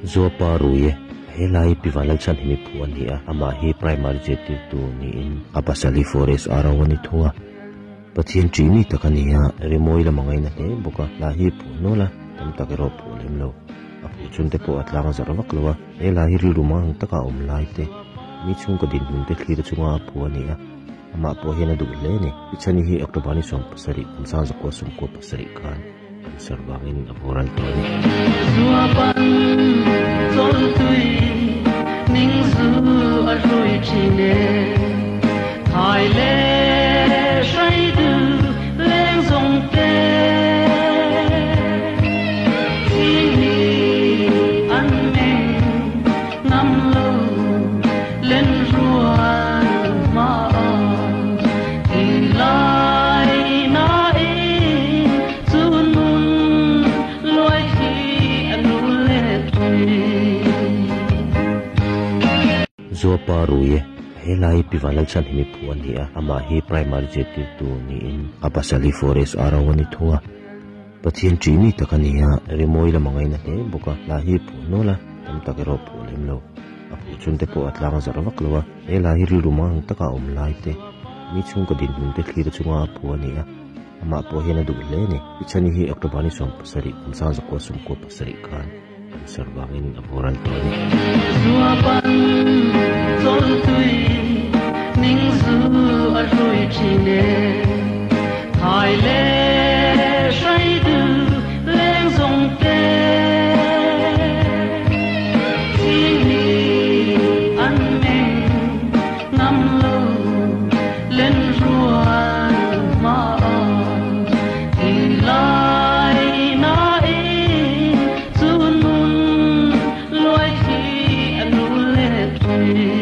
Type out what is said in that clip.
Zuapa rui e. He lai Pi Vanlalchhan hi mi phu a ni a, amah hi primary zirtirtu niin a pasal hi forest RO a ni thung a. Pathian ṭih mi tak a ni a, rimawi lam a ngaina hle bawk a, hla hi phuh nual a, tam tak erawh phuh lem lo. A phuh chhun te pawh a tlang zarh vak lo a, he hla hi rilru mang taka a awm lai te, mi chhungkaw dinhmun te thlir chunga a phuh a ni a, amah pawh hian a duh hle a ni. Pi Chhani hi October ni 70 kum 1997 khan cancer vangin a boral tawh a ni. Zuapan chawltui ning zu a hrui thin e, thai leh hrai du leng zawng te. Ching hi an meng ngam lo len rual hma thinlai na in chu nun luai thi a nu leh thin. Zuapa rui e. He lai Pi Vanlalchhan hi mi phu a ni a, amah hi primary zirtirtu niin a pasal hi forest RO a ni thung a. Pathian ṭih mi tak a ni a, rimawi lam a ngaina hle bawk a, hla hi phuh nual a, tam tak erawh phuh lem lo. A phuh chhun te pawh a tlang zarh vak lo a, he hla hi rilru mang taka a awm lai te, mi chhungkaw dinhmun te thlir chunga a phuh a ni a, amah pawh hian a duh hle a ni. Pi Chhani hi October ni 70 kum 1997 khan cancer vangin a boral tawh a ni. Zuapan chawltui ning zu a hrui thin e, thai leh hrai du leng zawng te. Ching hi an meng ngam lo len rual hma thinlai na in chu nun luai thi a nu leh thin.